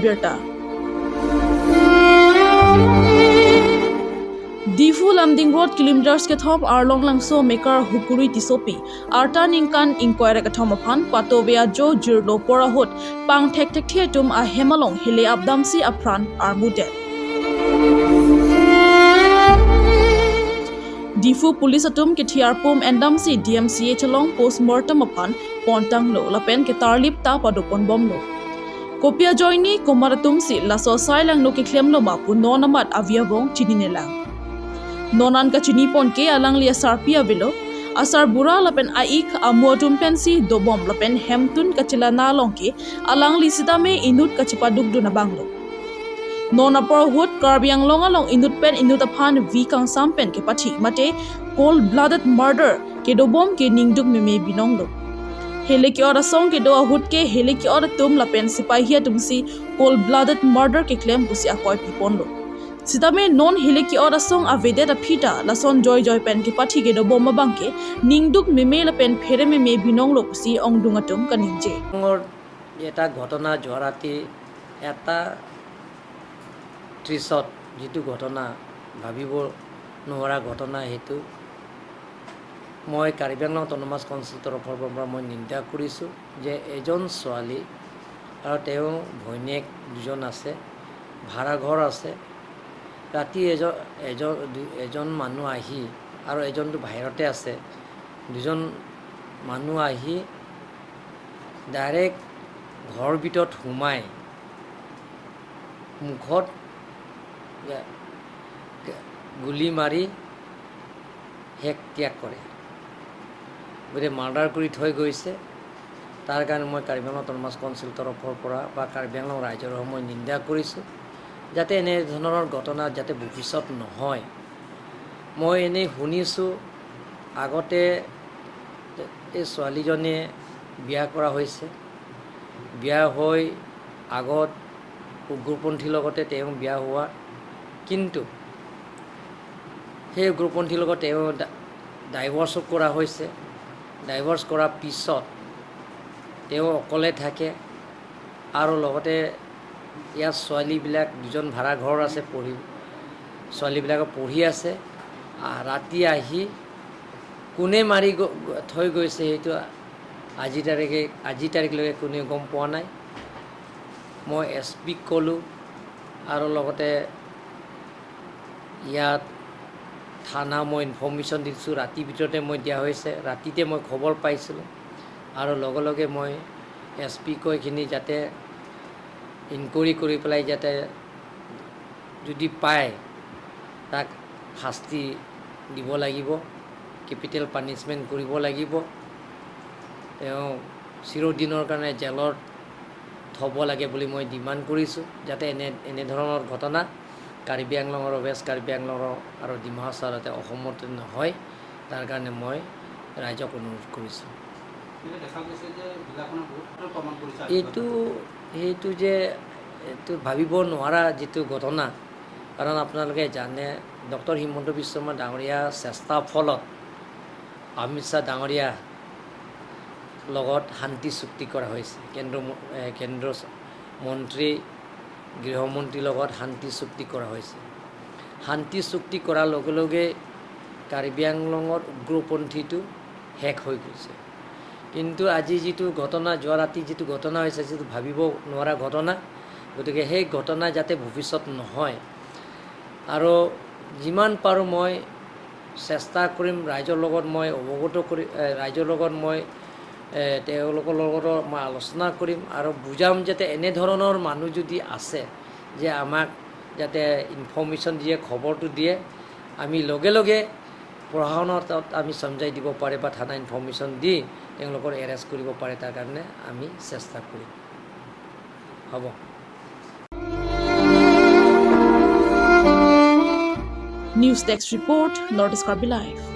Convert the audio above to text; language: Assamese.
Birta. Diphu Lamding Road kilometers ke thom arlong langso mekar hukuri tisopi arta ningkan inquiry ka thom aphan pato vea jo jirlo pora hot pang thek thek thetum a hemalong hile abdamsi apran armute. Diphu police atum ke thiarpum endamsi DMCH along postmortem aphan pontang lo lapen ke tarlip ta padopon bomlo. Kopia joini komaratum si laso sailang no ke klem lo ma pu nonamat aviabong chininela. Nonan ka chinipon ke alang lia sarpia velo asar bura lapen aik amuatum pensi dobom lapen hemtun kachila nalong ke alang li sitame inut kachipaduk duna banglo. Nona por hut karbiang long along inut pen inut aphan vi kang sampen ke pathi mate cold blooded murder ke dobom ke ningduk meme binong lo. Hele ki ora song ke do hut ke hele ki ora tum lapen sipahia tumsi cold blooded murder ke claim busi akoi pipon lo. Sitame non hele ki ora song avede da phita lason joy joy pen ke pathi ke do bomma bangke ningduk meme lapen phere meme binong lo busi ongdunga tum kaningje. এটা ঘটনা যোৱা ৰাতি 1:30 যিটো ঘটনা ভাবিব নোৱাৰা ঘটনা, সেইটো মই কাৰ্বি আংলং অট'নমাছ কাউন্সিল তৰফৰ পৰা মই নিন্দা কৰিছোঁ যে এজন ছোৱালী আৰু তেওঁ ভৈনীয়েক দুজন আছে, ভাড়াঘৰ আছে। ৰাতি এজন এজন এজন মানুহ আহি আৰু এজনটো বাহিৰতে আছে, দুজন মানুহ আহি ডাইৰেক্ট ঘৰৰ ভিতৰত সোমাই মুখত গুলি মাৰি শেষ ত্যাগ কৰে, গতিকে মাৰ্ডাৰ কৰি থৈ গৈছে। তাৰ কাৰণে মই কাৰ্বি আংলং অট'নমাছ কাউন্সিল তৰফৰ পৰা বা কাৰ্বি আংলং ৰাইজৰ হৈ মই নিন্দা কৰিছোঁ, যাতে এনেধৰণৰ ঘটনা যাতে ভৱিষ্যত নহয়। মই এনেই শুনিছোঁ আগতে এই ছোৱালীজনীয়ে বিয়া কৰা হৈছে, বিয়া হৈ আগত উগ্ৰপন্থীৰ লগতে তেওঁ বিয়া হোৱা, কিন্তু সেই উগ্ৰপন্থীৰ লগত তেওঁ ডাইভৰ্চো কৰা হৈছে। ডাইভৰ্চ কৰাৰ পিছত তেওঁ অকলে থাকে আৰু লগতে ইয়াত ছোৱালীবিলাক দুজন ভাড়া ঘৰ আছে, পঢ়ি ছোৱালীবিলাকে পঢ়ি আছে। ৰাতি আহি কোনে মাৰি থৈ গৈছে সেইটো আজি তাৰিখলৈকে কোনেও গম পোৱা নাই। মই এছ পিক ক'লোঁ আৰু লগতে ইয়াত থানা মই ইনফৰ্মেশ্যন দিছোঁ, ৰাতিৰ ভিতৰতে মই দিয়া হৈছে, ৰাতিতে মই খবৰ পাইছিলোঁ আৰু লগে লগে মই এছ পিক এইখিনি যাতে ইনকুৱাৰী কৰি পেলাই যাতে যদি পায় তাক শাস্তি দিব লাগিব, কেপিটেল পানিছমেণ্ট কৰিব লাগিব, তেওঁ চিৰদিনৰ কাৰণে জেলত থ'ব লাগে বুলি মই ডিমাণ্ড কৰিছোঁ, যাতে এনেধৰণৰ ঘটনা কাৰ্বি আংলঙৰ, ৱেষ্ট কাৰ্বি আংলঙৰ আৰু ডিমা হাছাও যাতে অসমত নহয়, তাৰ কাৰণে মই ৰাইজক অনুৰোধ কৰিছোঁ। এইটো সেইটো যে এইটো ভাবিব নোৱাৰা যিটো ঘটনা, কাৰণ আপোনালোকে জানে ডক্টৰ হিমন্ত বিশ্ব শৰ্মা ডাঙৰীয়া চেষ্টাৰ ফলত অমিত শ্বাহ ডাঙৰীয়া লগত শান্তি চুক্তি কৰা হৈছে, কেন্দ্ৰ মন্ত্ৰী গৃহমন্ত্ৰীৰ লগত শান্তি চুক্তি কৰা হৈছে। শান্তি চুক্তি কৰাৰ লগে লগে কাৰ্বি আংলঙৰ উগ্ৰপন্থীটো শেষ হৈ গৈছে। কিন্তু আজি যিটো ঘটনা, যোৱা ৰাতি যিটো ঘটনা হৈছে, যিটো ভাবিব নোৱাৰা ঘটনা, গতিকে সেই ঘটনা যাতে ভৱিষ্যত নহয় আৰু যিমান পাৰোঁ মই চেষ্টা কৰিম, ৰাইজৰ লগত মই অৱগত কৰি ৰাইজৰ লগত মই তেওঁলোকৰ লগতো মই আলোচনা কৰিম আৰু বুজাম যাতে এনেধৰণৰ মানুহ যদি আছে যে আমাক যাতে ইনফৰ্মেশ্যন দিয়ে, খবৰটো দিয়ে, আমি লগে লগে প্ৰশাসনৰ তাত আমি চমজাই দিব পাৰে বা থানা ইনফৰ্মেশ্যন দি তেওঁলোকৰ এৰেষ্ট কৰিব পাৰে, তাৰ কাৰণে আমি চেষ্টা কৰিম। হ'ব। News Desk Report, North East Karbi Live.